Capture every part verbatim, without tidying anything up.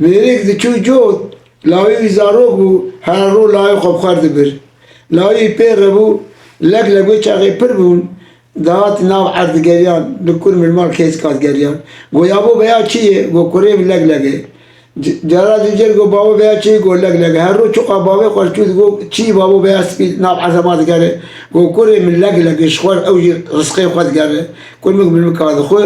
Mêrik diçû cot, lawî wî zarok bû, her rû lawê xwe bi xwe dibir. Lawî pê re bû, leg leg wê çaxê pir bûn, dihat nav erd digeriyan, li kur min mal kêska digeriyan. Go yabo beya çi ye? Go kurê min leg leg e. C-, cara dî cer go babo beya çi ye? Go leg leg e. Her rû çuqa bavê xwe çû digo çi babo beya spî nav erdema digere. Go kurê min leg leg e, ji xwe ew jî rizqê xwe digere. Kur min min ka dixwe.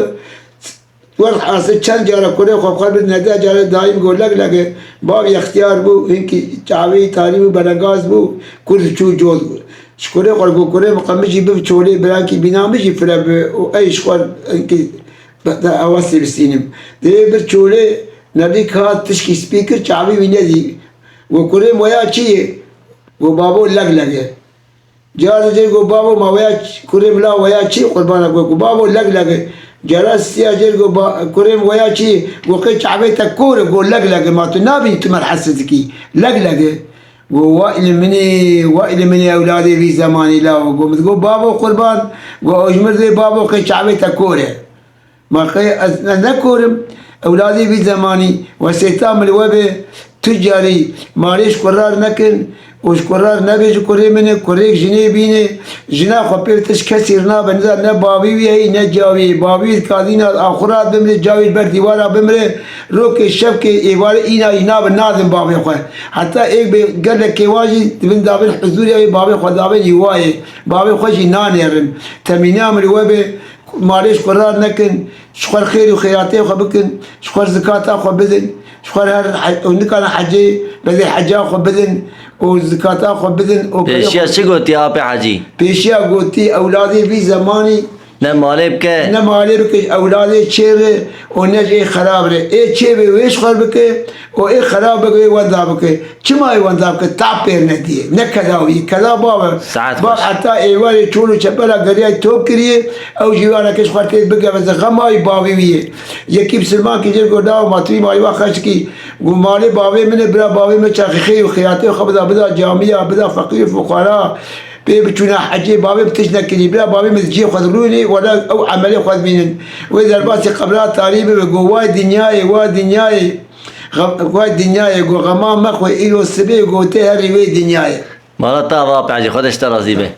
Welhasil çend cara kurê xwe bi xwe bir, nede care dayîm go leg leg e. Bav yextiyar bû, hinkî çavê tarî bû, belengaz bû, kur diçû cot bû. Ji kurê xwe go kurê min qe min jî biv çolê, birankî bîna min jî fire bi û ey ji xwe hinkî be-, te ewa sê bistînim. Dê bir çolê, nelîk hat tişkî spî kir, çavî wî nedî. Go kurê min weya çi ye? Go babo leg leg e. Cara dî got, babo, ma weya ç-, kurê min la weya çi? Qurbana got, got, babo, leg leg e. Cara siya jêr got, ba-, kurê min weya çi? Got, qê çavê te kor e, got, leg leg e, ma tu nabînî tu merhesî dikî. Leg leg e. Got, wa ilê min ê, wa ilê min ê ewladê vî zemanî la. Got, min got, babo qurban, got, ew ji min re babo, qê çavê te kor e. Ma qey ez ne, ne kor im, ewladê vî zemanî, wesêta min li we be, tu carî malê ji kurar nekin û ji kurar nebêje kurê min e, kurêk jinê bîne, jina xwe pê tişt kesî rinabe, nizan ne bavî wî heyî, ne cawî. Bavî wî kadîna axura bimire, cawî li ber dîwara bimire, rokê şevkê êvarê îna jî nabe, nadin bavê xwe. Heta êk bê gelek kêwan jî dibin dabin huzûrê wê bavê xwe dabin jî wayê. Bavê xwe jî nanêrin. Temîna min li we be, malê ji kurar nekin, ji xwe xêr û xêratê xwe bikin, ji xwe zikata xwe bidin, ji xwe her he-, û nikana hecê, bezê heca xwe bidin û zikata xwe bidin û Pêşiya çi gotî apê Hecî? Pêşiya gotî, ewladê vî zemanî Ne malê bike. ne malê bike, ewladê çêre û ne jê xerab re. Ê çê be wê ji xwe bike û ê xerab bike wê wenda bike. Çima ê wenda bike? Ta pêr nediye. Ne keda wî, keda bav e. Saet Bav xweş. Heta êvarê çol û çepela geriyay top kiriye, ew jî waneke ji xwe tê bigeveze. Xema wî bavê wî ye. Yekî bisilmankî jê got, "Daw ma tu wî malê wa xerc kî." Got, "Malê bavê min e, bira bavê min çaxê xêr û xêratê xwe bida, bida camiya, bida feqîr û fuqara. Pê biçûna hecê, bavê min tişt nekirî, bira bavê min cihê xwe dirûnê, wela ew emelê xwe dibînin." Wê derbasî qebra tarî bibe, got, "Way dinyayê, way dinyayê." Xem-, vay dinyayê, go xema mexwe, îro sibê, go tê herî wê dinyayê. Mala te ava Apê Hecî, Xwedê ji te razî be.